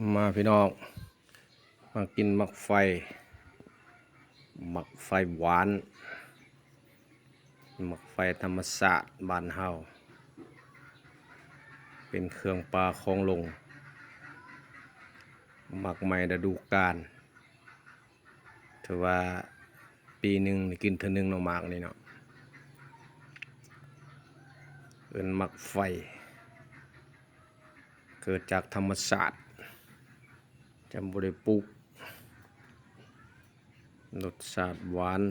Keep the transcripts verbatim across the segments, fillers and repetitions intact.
มาพี่น้อง มากินหมากไฟ หมากไฟหวาน หมากไฟธรรมชาติบ้านเฮา เป็นเครื่องป่าของหลวง หมากใหม่ฤดูกาล ถือว่าปีหนึ่งได้กินเทื่อหนึ่งเนาะ หมากนี่เนาะ เอิ้นหมากไฟ เกิดจากธรรมชาติ จะบ่ได้ปลูก รสชาติหวาน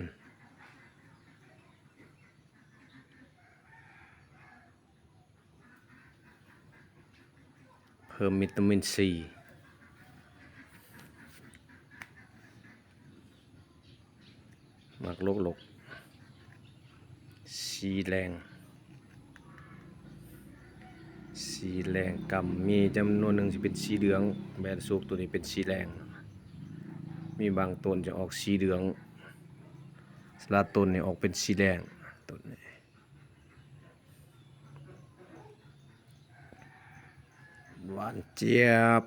เพิ่มวิตามินซี หมากลกๆ สีแดง สีแดงกำ มีจำนวนหนึ่งสิเป็นสีเหลือง แม่นสุกตัวนี้เป็นสีแดง มีบางต้นจะออกสีเหลือง สละต้นนี่ออกเป็นสีแดง ต้นนี้ หวานเจี๊ยบ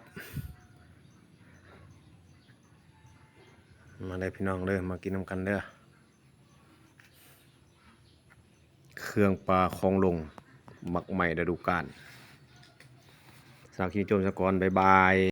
มาเลยพี่น้องเด้อ มากินนำกันเด้อ เครื่องป่าของหลวง หมากใหม่ฤดูกาล สำหรับคลิปนี้จบซะก่อน บ๊ายบาย